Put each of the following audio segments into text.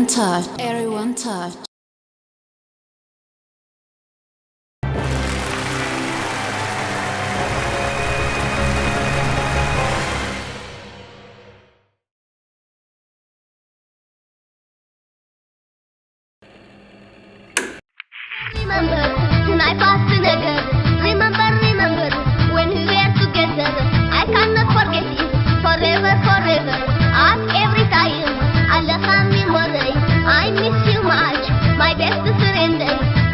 Touch. Everyone touch. Remember, tonight past the ነገር. Remember, remember, when we were together. I cannot forget it, forever, forever. At every time, ኣለኻ memory. I miss you much, my best friend,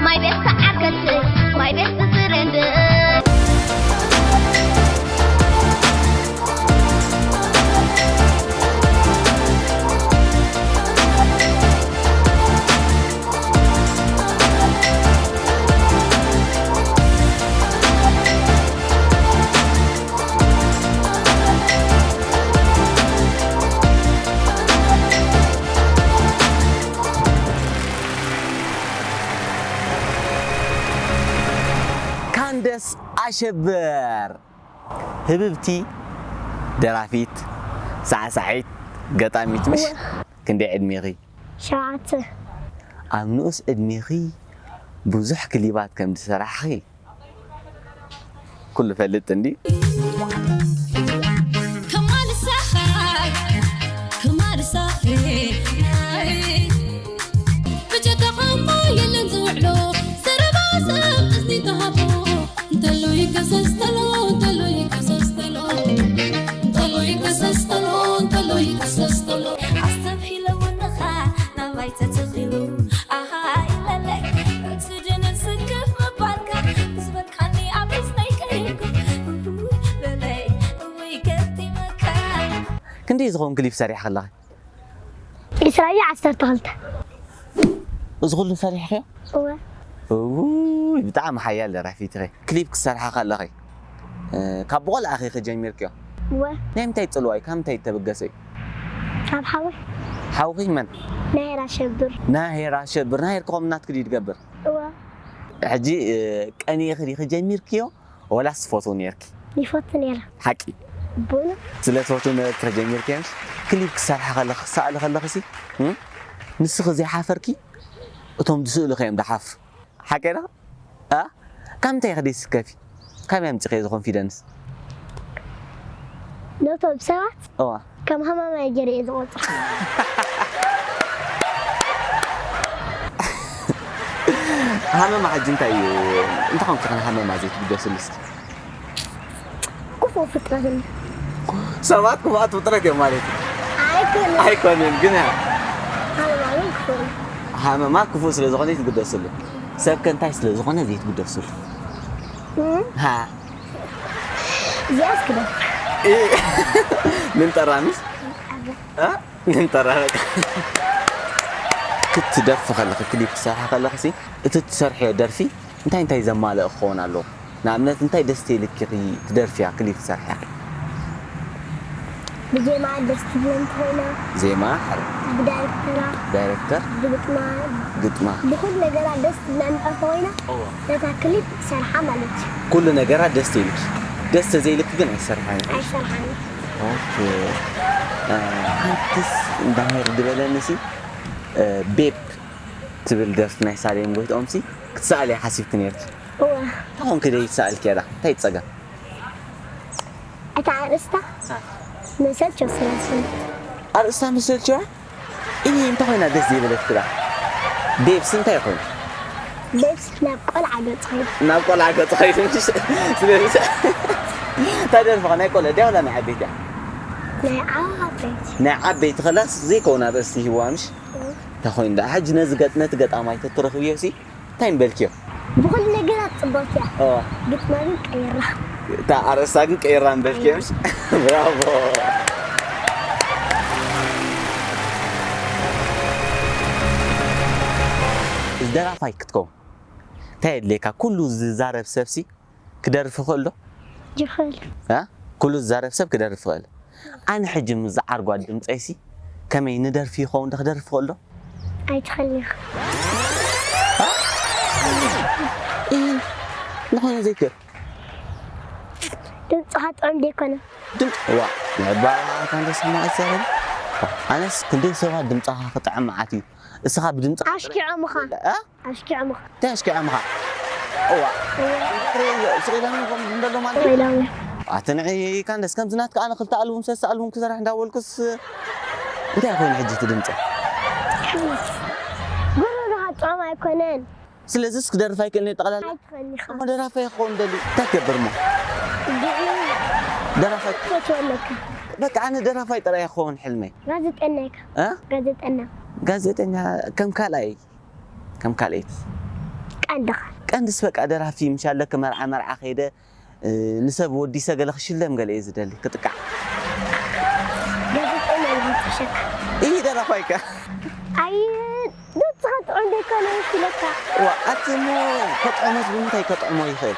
my best ዓርከት, my best friend. ካንደስ ኣሸብር ህብብቲ ደራፊት ሳዕሳዒት ገጣሚት ምሽ? ክንደይ ዕድሜኺ? ሸውዓተ። ኣብ ንኡስ ዕድሜኺ ብዙሕ ክሊባት ከም ዝሰራሕኺ ኩሉ ፈልጥ እንዲ። ከማል ሳኻይ ከማል ሳኺ ብጀካኻ እሞ የለን ዝውዕሎ ዘረባ ሰብ እዝኒ ተሃቦ እንተሎ ይከሰስ ተሎ እንተሎ ይከሰስ ተሎ እንተሎ ይከሰስ ተሎ እንተሎ ይከሰስ ተሎ ኣስተብሂለ ውንኻ ናባይ ተተኺሉ ኣሃ ኢለለይ እቲ ድንን ስክፍ ምባልካ ዝበልካኒ ኣብ እዝነይ ቀሪብኩ እውይ በለይ እውይ ገጢመካ ክንደይ ዝኸውን ክሊፕ ሰሪሕኺ ኣለኺ? ዒስራን ዓሰርተ ክልተ። እዚ ኩሉ ሰሪሕኺዮ? እወ። እውይ ብጣዕሚ ሓያል ደራፊት ኢኺ። ክሊፕ ክትሰርሓ ከለኺ እ፣ ካብ ብቆልዓኺ ጀሚርክዮ? እወ። ናይ ምንታይ ጽልዋ እዩ? ካብ ምንታይ እተበገሰ እዩ? ካብ ሓወይ። ሓውኺ መን? ናሄር ኣሸብር። ናሄር ኣሸብር። ናሄር ከ ከምኡ ናትኪ ድዩ ዝገብር? እወ። ሕጂ እ፣ ቀኒእኺ ዲኺ ጀሚርክዮ ወላስ ትፈትዎ ነይርኪ? ይፈቱ ነይረ። ሓቂ። ብእውነት። ስለ ትፈትዎ ነበርኪ ጀሚርክዮ? ክሊፕ ክሰርሓ ከለኺ ክሰኣሊ ከለኺ ሲ እ፣ ንስኺ ዘይሓፈርኪ እቶም ዝስእሉኺ እዮም ዝሓፍሩ። ሓቀይ ዶ? እ? ካብ ምንታይ ኢኺ ደይትስከፊ? ካበይ ኣምጺእኽዮ እዚ ኮንፊደንስ? ነቶም ሰባት እዋ። ከም ሃማማይ ገይረ እየ ዝቖጽሮ። ሃመማ ሕጂ እንታይ እዩ? እንታይ ኮንኪ ኢኺ ንሃመማ ዘይትግደስሉ እስኪ? ክፉእ ፍጥረት እዩ። ሰባት ክፉኣት ፍጥረት እዮም ማለት እዩ። ኣይኮነን። ኣይኮነን ግን ሃማማ ግን ክፉእ እዩ። ሃመማ ክፉእ ስለ ዝኾነ ይትግደስሉ። ሰብ ከ እንታይ ስለ ዝኾነ ዘይትግደስሉ? እም፣ ሃ እዚኣ እስኪ ዶ? ንንጠራምስ? እ? ንንጠራረቅ። ክትደርፊ ከለኺ ክሊፕ ትሰርሒ ከለኺ ሲ እቲ ትሰርሕዮ ደርፊ እንታይ እንታይ ዘማልእ ክኸውን ኣለዎ? ንኣብነት እንታይ ደስ ተይልኪ ትደርፍያ ክሊፕ ትሰርሕያ? ብዜማ ደስ ትብለኒ እንተኾይና፣ ዜማ፣ ብዳይሬክተራ፣ ዳይሬክተር፣ ብግጥማ፣ ግጥማ። ብኩሉ ነገራ ደስ ትብለኒ እንተኾይና፣ ነታ ክሊፕ ሰርሓ ማለት እዩ። ኩሉ ነገራ ደስ ተይልኪ። ደስ ተዘይልኪ ግን ኣይሰርሓን። ኣይሰርሓን። ኦኬ። እ፣ ሓንትስ እንዳሄር ዝበለኒ ሲ እ፣ ቤብ ትብል ደርፊ ናይ ሳሌም ጎይትኦም ሲ ክትሰኣልያ ሓሲብኪ ነይርኪ። እወ። እንታይ ኮንኪ ደይትሰኣልኪ እያ? እንታይ ጸገም? እታ ኣርእስታ መሰልቸው ስለ ዝኾነት። ኣርእስታ መሰልችዋ? እይ፣ እንታይ ኮይና ደስ ዘይበለትኪ ዳ? ቤብስ እንታይ ኮይኑ? ቤብስ ናብ ቆልዓ ገጽ ኸይዱ። ናብ ቆልዓ ገጽ ኸይዱ። ስለዚ እታ ደርፊ ኸ ናይ ቆልዓ ድያ ወላ ናይ ዓበይቲ እያ? ናይ ዓበይቲ። ናይ ዓበይቲ ኸላስ ዘይከውን ኣርእስቲ ሂዋ ምሽ? እንታይ ኮይኑ ዳ? ሕጂ ነዚ ገጥ-፣ ነቲ ገጣማይ ተትረኽብዮ ሲ እንታይ ምበልክዮ? ብኹሉ ነገራት ጽብቕቲ እያ። ኦ፣ ግጥማ ግን ቀይራ። እታ ኣርእስታ ግን ቀይራ ምበልክዮ ምሽ? ብራቮ። እዚ ደራፋይ ክትከውን እንታይ የድልየካ? ኩሉ ዝዛረብ ሰብሲ ክደርፍ ይኽእል ዶ? ይኽእል። እ? ኩሉ ዝዛረብ ሰብ ክደርፍ ይኽእል። ኣነ ሕጂ ምስ ዝዓርጓ ድምፀይሲ ከመይ ንደርፊ ይኸውን ዶ ክደርፍ ይኽእል ዶ? ኣይትኽእልን ኢኻ። እ፣ ንኾነ ዘይክእል። ድምፅኻ ጥዑም ደይኮነ። ድምፂ፣ ዋ፣ ንዕባ ኣታ እንዶ ሰማዕ ይዛረብ። ኣነስ ክንደይ ሰባት ድምጻኻ ክጥዕም መዓት እዩ። እስኻ ብድምጻ ኣሽኪዖምኻ። እ? ኣሽኪዖምኻ። እንታይ ኣሽኪዖምኻ? እዋ። ስቕ ኢሎም እዮም ከምዚ እንደሎ ማለት እዩ። ኢሎም እዮም። ኣቲ ንዕይ ካንደስ ከምዚ ናትካ ኣነ ክልተ ኣልቡም ሰለስተ ኣልቡም ክሰርሕ እንዳበልኩስ እንታይ ኮይኑ ሕጂ እቲ ድምጺ? ጉሮሮኻ ጥዑም ኣይኮነን። ስለዚስ ክደርፍ ኣይክእልን እየ ጠቕላላ። ኣይትኽእልን ኢኻ። እሞ ደራፋይ ክኸውን ደሊ እንታይ ክገብር እሞ? ድዒ ደራፋይ። ክፈትወለካ። በቃ ኣነ ደራፋይ ጥራይ ክኸውን ሕልመይ። ጋዜጠኛ ኢኻ። እ? ጋዜጠኛ። ጋዜጠኛ ከም ካልኣይ፣ ከም ካልኣይቲ። ቀንድኻ። ቀንድስ በቃ ደራፊ ምሽ ኣለክ መርዓ መርዓ ከይደ፣ እ፣ ንሰብ ወዲሰ ገለ ክሽለም ገለ እየ ዝደሊ፣ ክጥቃዕ። ጋዜጠኛ ኢኻ ትሸካ። እይ ደራፋይ ከ? ኣይ፣ ንስኻ ጥዑም ደይኮነ ይሽለካ። ዋ፣ ኣቲ እሞ ከጥዕሞስ ብምንታይ ከጥዕሞ ይኽእል?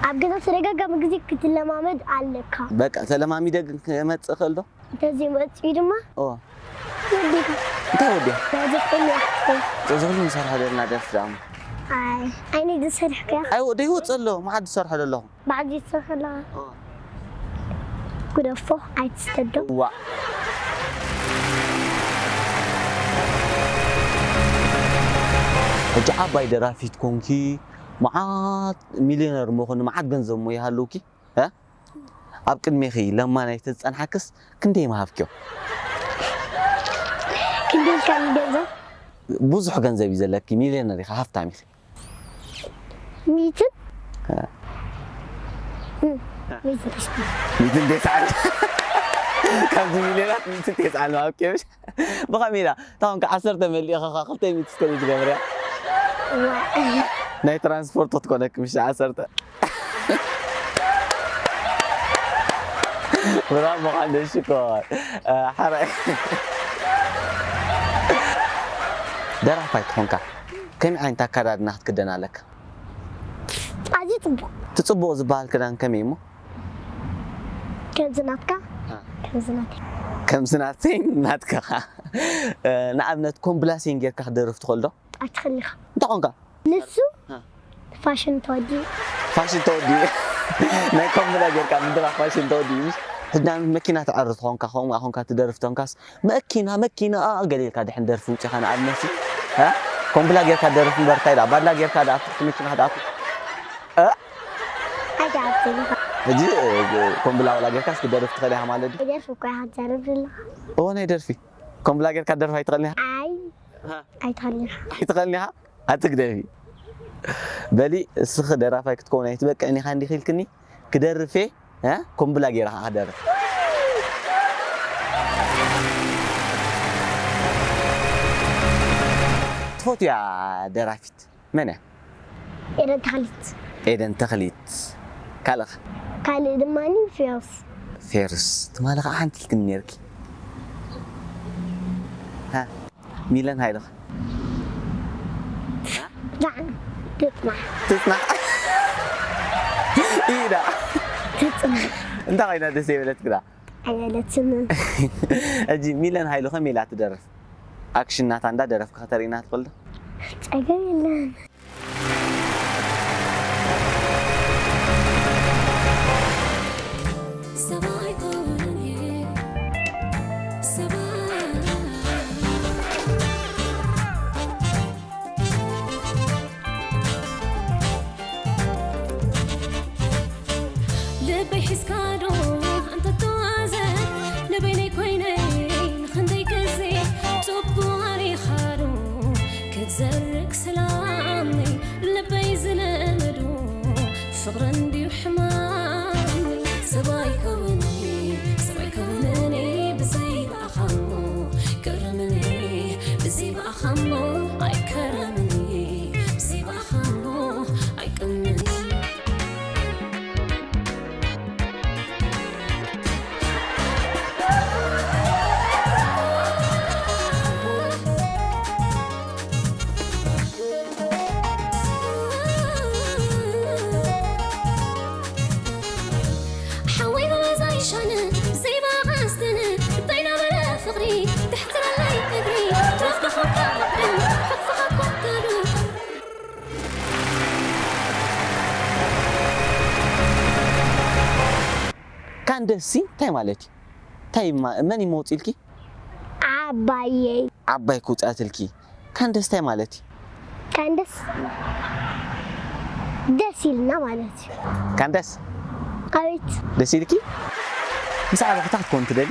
ኣብ ገዛ ተደጋጋሚ ግዜ ክትለማመድ ኣለካ። በቃ ተለማሚደ ግን ክመጽእ እኽእል ዶ? እንተዘይመጽኡ ድማ ኦ። ወዲኻ። እንታይ ወዲኻ? ጋዜጠኛ ክትከውን። እዚ ኩሉ ንሰርሖ ዘለና ደርፊ ደኣ እሞ። ኣይ፣ ኣይነ ዝሰርሕካያ። ኣይ፣ ወዲ ይወጽእ ኣሎ፣ መዓት ዝሰርሖ ዘለኹ። ባዕዲ ዝሰርሖ ኣለኻ። ኦ። ግደፎ፣ ኣይትስደዶ። ዋ። ሕጂ ዓባይ ደራፊት ኮንኪ፣ መዓት ሚልዮነር መኾኒ፣ መዓት ገንዘብ እሞ ይሃልውኪ። እ? ኣብ ቅድሜኺ ለማናይ ተዝጸንሓክስ ክንደይ ምሃብክዮ? ክንደይ ኢልካ ንገንዘብ? ብዙሕ ገንዘብ እዩ ዘለኪ፣ ሚልዮነር ኢኻ፣ ሃፍታም ኢኺ። ሚእትን? እ። እ፣ ሚእትን ተስፋ። ሚእትን ተስዓን። ካብዚ ሚልዮናት ሚእትን ተስዓን ምሃብክዮ። ብኸመይ ኢላ? እታ ኾንካ ዓሰርተ መሊእኻ ኸዓ ክልተ ሚእቲ እስከ ዘይትገብርያ? ዋእ። ናይ ትራንስፖርት ክትኮነኪ ምሽ ዓሰርተ። ብራቮ፣ ኻንደ ሽኮር። እ፣ ሓራይ። ደራፋይ ተኾንካ፣ ከመይ ዓይነት ኣከዳድና ክትክደን ኣለካ? ኣዝዩ ጽቡቕ። እቲ ጽቡቕ ዝበሃል ክዳን ከመይ እሞ? ከምዚ ናትካ፣ እ። ከምዚ ናተይ። ከምዚ ናተይ ናትካ። እ፣ ንኣብነት ኮምብላሴን ጌርካ ክደርፍ ትኽእል ዶ? ኣይትኽእልን ኢኻ። እንታይ ኾንካ? ንሱ እ። ፋሽን ተወዲኡ። ፋሽን ተወዲኡ። ናይ ኮምብላ ጌርካ ምድራፍ ፋሽን ተወዲኡ። ምሽ? ሕጂ ንኣብነት መኪና ተዕርፍ ኾንካ፣ ኾንካ፣ ኾንካ ትደርፍ ተንካስ፣ መኪና፣ መኪና ገለ ኢልካ ድሕን ደርፊ ውጺኻ ንኣብነት ሲ። እ? ኮምብላ ጌርካ ደርፍ እምበር እንታይ ደኣ፣ ባላ ጌርካ ደኣ ኣብ ትሕቲ መኪና ክትኣቱ። እ? ኣይትኣቱን ኢኻ። ሕጂ፣ እ፣ ኮምብላ ዋላ ጌርካስ ክደርፍ ትኽእል ኢኻ ማለት ድዩ? ደርፊ እኮ ኢኻ ትዛረብ ዘለኻ። እዎ፣ ናይ ደርፊ። ኮምብላ ጌርካ ደርፍ ኣይትኽእልን ኢኻ? ኣይ፣ እ? ኣይትኽእልን ኢኻ። ኣይትኽእልን ኢኻ? ኣትግደፊ። በሊ፣ እስኺ ደራፋይ ክትከውን ኣይትበቅዕን ኢኻ እንዲኺ ኢልክኒ፣ ክደርፍ እየ፣ እ? ኮምብላ ገይረ ኸዓ ክደርፍ። ትፈትያ ደራፊት መን እያ? ኤደን ተኽሊት። ኤደን ተኽሊት። ካልእ ኸ? ካልእ ድማ ፌሩስ። ፌሩስ። ትማሊ ኸዓ ሓንቲ ኢልክኒ ነይርኪ። ሃ? ሚለን ሃይለኸ? ዳዕ፣ ትጽናሕ። ትጽናሕ። ኢዳ። ትጽናሕ። እንታይ ኮይና ደስ የበለትክ ዳ? ኣይበለትን። ሕጂ ሚለን ሃይሉ ከመይ ኢላ ትደርፍ? ኣክሽን ናታ እንዳ ደረፍካ ከተርእይና ትኽእል ዶ? ጸገም የለን። ሰብኣይ ክኸውን እየ፣ ሰብኣይ። ልበይ ሒዝካ ዶ ኣንተ ተዋዘ፣ ንበይነይ ኮይነ ንኽንደይ ግዜ፣ ጽቡቕ ኣሪኻ ዶ ክትዘርግ ሰላመይ፣ ልበይ ዝለመዶ ፍቕሪ እንድዩ ሕማመይ። ሰብኣይ ከውንኒ፣ ሰብኣይ ከውንኒ ብዘይ ብኣኻሞ፣ ገረምኒ ብዘይ ብኣኻሞ፣ ኣይከረምኒ ብዘይ ብኣኻሞ፣ ኣይቀምኒ። ሓወይ በዛ ይሻል ዘይባቐስትነ እንታይ ናበለ ፍቕሪ ትሕትረለይ እግሪ ትረፍተኸካ ቅድም ሕጥፍኻ ኮንተሩ። ካንደሲ እንታይ ማለት እዩ? እንታይ ማ-፣ መን እዩ መውጽኢልኪ? ዓባየይ። ዓባይ ክውፅኣትልኪ። ካንደስ እንታይ ማለት እዩ? ካንደስ ደስ ኢልና ማለት እዩ። ካንደስ? ኣቤት። ደስ ኢልኪ? ምስ ዓበኺ እንታይ ክትኮን ትደሊ?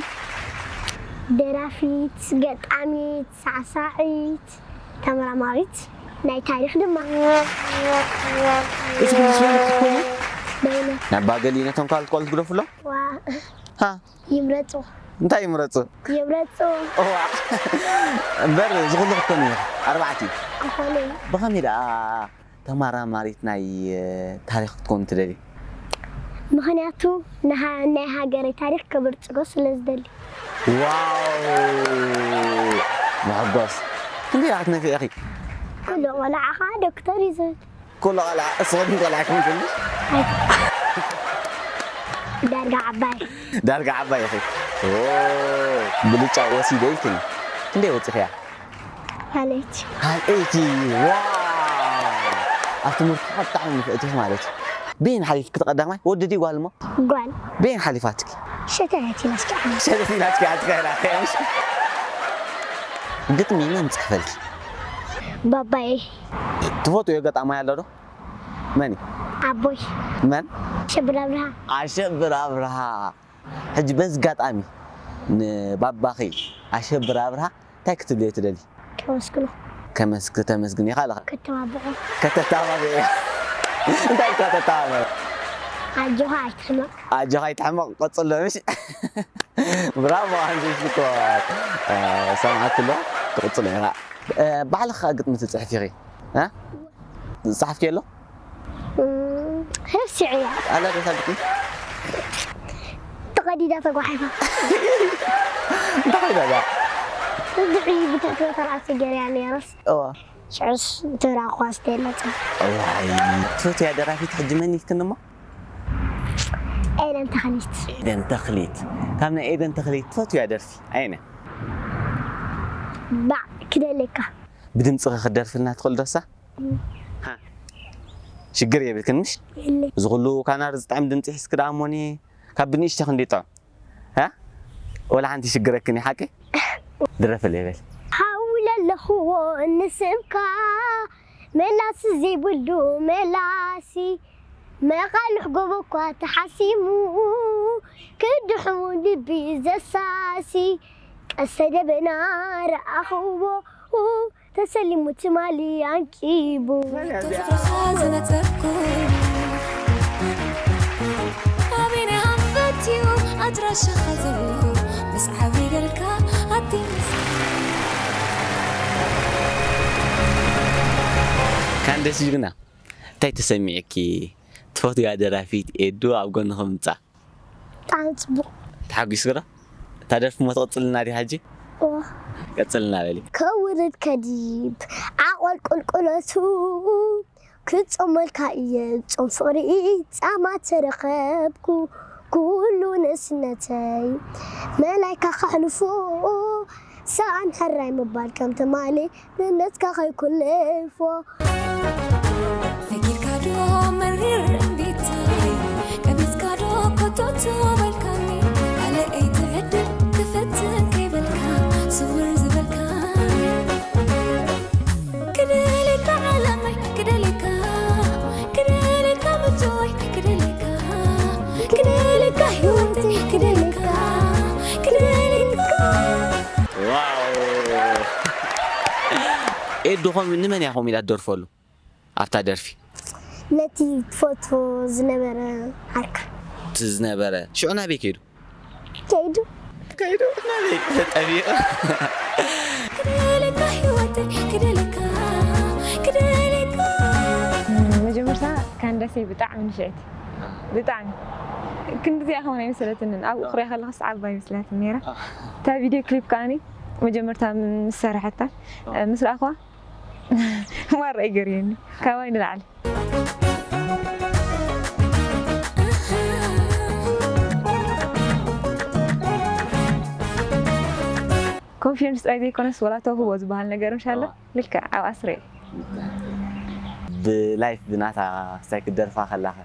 ደራፊት፣ ገጣሚት፣ ሳዕሳዒት፣ ተመራማሪት፣ ናይ ታሪኽ ድማ። እዚ ኩሉ ስለ ክትኮኒ? በይነ። ናብ ባገሊ ነቶም ካልኦት ቆልዑ ትግደፉሎም? ዋ። ሃ? ይምረጹ። እንታይ ይምረጹ? ይምረጹ። እዋ። እምበር፣ እዚ ኩሉ ክትኮኒ ኢኺ። ኣርባዕተ እዩ። ክኾነ እዩ። ብኸመይ ደኣ ተመራማሪት ናይ፣ እ፣ ታሪኽ ክትኮን ትደሊ? ምኽንያቱ ንሃ-፣ ናይ ሃገረይ ታሪኽ ከበልጽጎ ስለ ዝደሊ። ዋው! መሐጎስ። ክንደይ ደኣ ክትነፍዒ ኢኺ? ኩሉ ቆልዓ ኸኣ ዶክተር እዩ ዝብል። ኩሉ ቆልዓ፣ እስኺ ግን ቆልዓ ኣይኮንክን። ዳርጋ ዓባይ። ዳርጋ ዓባይ ኢኺ። ኦ፣ ብልጫ ወሲደ ኢልክኒ። ክንደይ ወጺኽያ? ካልኣይቲ። ካልኣይቲ፣ ዋው! ኣብ ትምህርቲ ብጣዕሚ ንፍዕቲ ኢኺ ማለት እዩ። በየን ሓሊፍኪ እቲ ቀዳማይ? ወዲ ድዩ ጓል እሞ? ጓል። በየን ሓሊፋትኪ? ሸተት ኢላትኪ ዓም። ሸተት ኢላትኪ ዓም ትኸይዳ፣ ምሽ? ግጥሚ መን ጽሕፈልኪ? ባባይ። ትፈትውዮ ገጣማይ ኣሎ ዶ? መን እዩ? ኣቦይ። መን? ኣሸብር ኣብርሃ። ኣሸብር ኣብርሃ። ሕጂ በዚ ኣጋጣሚ ንባባኺ ኣሸብር ኣብርሃ እንታይ ክትብልዮ ትደሊ? ከመስግኖ። ከመስግ-፣ ተመስግን ኢኻ ኣለኻ? ከተባብዖ። ከተተባብዕዮ። እንታይ ኢልካ ተተባብዐ? ኣጆኻ ኣይትሕመቕ። ኣጆኻ ኣይትሕመቕ፣ ቀጽሎ፣ ምሽ? ብራቮ፣ ኣንዘይ ሽኮር። እ፣ ሰምዓኩ ኣሎ፣ ክቕጽሎ ኢኻ። እ፣ ባዕልኻ ግጥሚ ትጽሕፍ ኢኺ? እ? ዝጸሓፍኪ ኣሎ? እም፣ ረሲዐያ። ኣላ ዶ እታ ግጥሚ? ተቐዲዳ ተጓሒፋ። እንታይ ኮይና እዛ? ብድሕሪ ብትሕቲ ተራእሲ ገይረያ ነይረስ። እዋ። ሽዑስ ተራ ኳስ ተየለጸ። እዋይ፣ ትፈትያ ደራፊት ሕጂ መን ኢልክኒ እሞ? ኤደን ተኽሊት። ኤደን ተኽሊት። ካብ ናይ ኤደን ተኽሊት ትፈትያ ደርፊ ኣየነ? ባዕ ክደለካ። ብድምጽኺ ክትደርፍልና ትኽእል ዶ እሳ? እም። ሃ። ሽግር የብልክን ምሽ? የለን። እዚ ኩሉ ካናር ዝጥዕም ድምጺ ሒዝኪ ደኣ እሞኒ፣ ካብ ብንእሽቶ ክንደይ ጥዑም? ሃ? ወላ ሓንቲ ይሽግረክን እዩ ሓቂ? ድረፍለይ በል። ሃው ለለኽዎ ንስምካ፣ መላሲ ዘይብሉ መላሲ፣ መቓልሕ ጎቦ እኳ ተሓሲሙ፣ ክድሕሙ ልቢ ዘሳሲ፣ ቀስተ ደበና ረኣኽዎ፣ ተሰሊሙ ትማሊ ኣንቂቡ። ፍቕርኻ ዝነጸርኩ፣ ኣበይና ኣንፈትዩ ኣድራሻኻ ዘሎ፣ ምስ ዓብይ ገልካ ኣቲ ምስ ካንደስ ጅግና፣ እንታይ ተሰሚዕኪ? ትፈትውያ ደራፊት ኤዱ ኣብ ጎንኺ ምምጻእ። ብጣዕሚ ጽቡቕ። ተሓጒስኪ ዶ? እታ ደርፊ እሞ ትቕጽልና ዲኻ ሕጂ? እወ። ቀጽልና በሊ። ከውርድ ከዲብ ዓቖል ቁልቁለቱ፣ ክጾመልካ እየ ጾም ፍቕሪ ጻማ ተረኸብኩ፣ ኩሉ ንእስነተይ መላይካ ከሕልፎ፣ ሰኣን ሕራይ ምባል ከም ትማሊ ንነትካ ከይኩልፎ። ፈጊርካ ዶ መሪር እምቢታይ፣ ቀቢጽካ ዶ ኮቶቶ በልካኒ፣ ካልኣይቲ ዕድል ክፍትን ከይበልካ ስውር ዝበልካ። ክደልየካ ዓለመይ፣ ክደልየካ፣ ክደልየካ ምጭዋይ፣ ክደልየካ፣ ክደልየካ ህይወተይ፣ ክደልየካ፣ ክደልየካ። ዋው! ኤዱ፣ ኸም-፣ ንመን እያ ከምኡ ኢላ ትደርፈሉ ኣብታ ደርፊ? ነቲ ትፈትዎ ዝነበረ ዓርካ። እቲ ዝነበረ። ሽዑ ናበይ ከይዱ? ከይዱ። ከይዱ ናበይ? ተጠቢቑ። ክደልየካ ህይወተይ፣ ክደልየካ፣ ክደልየካ። መጀመርታ ካንደሰይ ብጣዕሚ ንፍዕቲ። ብጣዕሚ። ክንድዚኣ ከማን ኣይመሰለትንን። ኣብኡ ክሪኣ ከለኹስ ዓባይ መስላትኒ ነይራ። እታ ቪድዮ ክሊፕ ከኣኒ መጀመርታ ምስ ሰረሐታ፣ ምስ ረኣኽዋ ማራ እዩ ገርየኒ። ካባይ ንላዕሊ። ኮንፊደንስ ጥራይ ዘይኮነስ፣ ወላ ተውህቦ ዝበሃል ነገር፣ እንሻላ፣ ኣዋ። ልክዕ ኣብ ኣስረ እዩ። ብላይፍ ብናታ ስታይ ክትደርፋ ከላኸ፣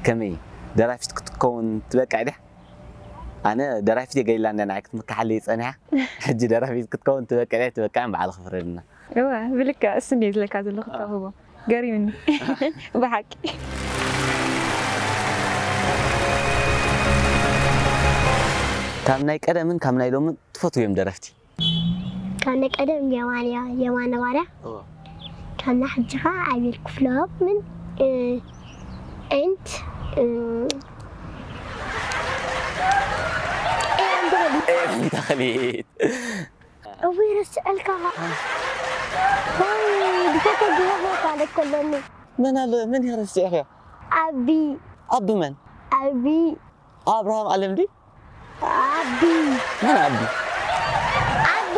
ከመይ ደራፊት ክትከውን ትበቅዕ ድያ? ኣነ ደራፊት እየ ገሊላ እንዳ ንዓይ ክትምክሓለይ ጸኒሓ። ሕጂ ደራፊት ክትከውን ትበቅዕ ትበቅዕን በዓል ክፍረድና። እወ፣ ብልክዕ እሱ እንድየ ዝለካ ዘለኹ እታ ህቦ። ገሪሙኒ። ብሓቂ። ካብ ናይ ቀደምን ካብ ናይ ሎምን ትፈትውዮም ደረፍቲ? ካብ ናይ ቀደም የማን እያ፣ የማነ ባርያ። እወ። ካብ ናይ ሕጂ ኸዓ ኣቤል ክፍሎምን፣ እ፣ ኤንት፣ እ፣ ኤንት ተኽሊት። ኤፍሬም ተኽሊት። እውይ፣ ረስዐልካ። ወይ፣ ብፈተ ግበ ካልእ ከሎኒ። መን ኣሎ? መን እየ ረሲዕኽዮ? ኣቢ። ኣቢ መን? ኣቢ። ኣብርሃም ኣለም ድዩ? ኣቢ። መን ኣቢ? ኣቢ።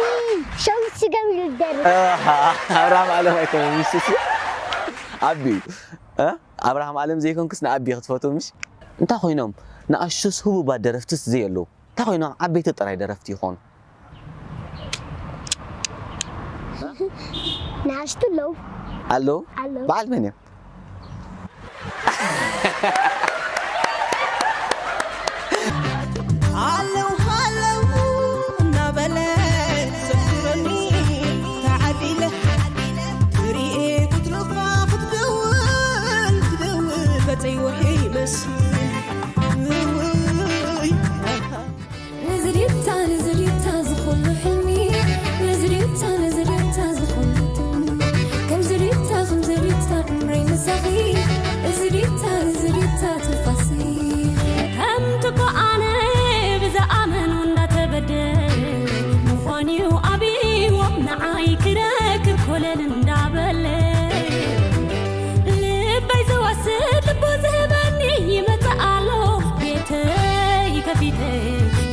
ሸዊት ስገም ኢሉ ዝደርፍ። ኣሃ፣ ኣብርሃም ኣለም ኣይኮነን፣ ምስስ ኣቢ እዩ። እ? ኣብርሃም ኣለም ዘይኮንክስ ንኣቢ ክትፈትው ምሽ? እንታይ ኮይኖም ንኣሽቱስ ህቡባት ደረፍትስ ዘየለዉ? እንታይ ኮይኖም ዓበይቲ ጥራይ ደረፍቲ ይኾኑ? ንኣሽቱ ኣለዉ። ኣለዉ? ኣለዉ። በዓል መን እዮም? ኣለዉ ሃለዉ እናበለ ዘፍቅረኒ ተዓዲለ ክሪኤ ክትልፋ ክትደውል ክትደውል ገፀይ ወርሒ ይመስል። ንዝሪታ ንዝሪታ ዝኹሉ ሕልሚ ንዝሪታ ንዝሪታ ዝኹሉ ትልሚ ከምዝሪታ ከምዝሪታ ዕምረይ ምሳኺ እዝሪታ እዝሪታ ትንፋሰይ ከምቲ እኮ ኣነ ብዝኣመኖ እንዳተበደለ ምዃን እዩ ኣብይዎም ንዓይ ክረክብ ኮለል እንዳበለ ልበይ ዝወስድ ልቡ ዝህበኒ ይመጽእ ኣሎ ቤተይ ከፊተ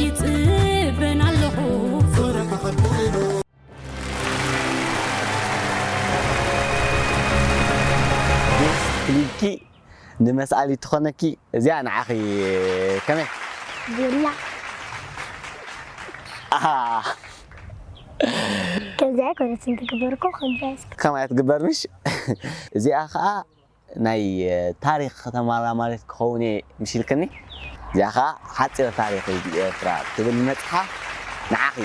ይጽበን ኣለኹ። ቤስት ክሊብኪ ንመስኣሊ ትኾነኪ እዚኣ ንዓኺ ከመይ? ቤላ ኣሃ። ከምዚ ኣይኮነትን ትግበር እኮ ከምዚ ኣይስ- ከማይ ትግበር ምሽ? እዚኣ ኸኣ ናይ ታሪኽ ተመራማሪት ክኸውን እየ ምሽ ኢልክኒ። እዚኣ ኸኣ ሓጺር ታሪኽ ህዝቢ ኤርትራ ትብል መጽሓፍ ንዓኺ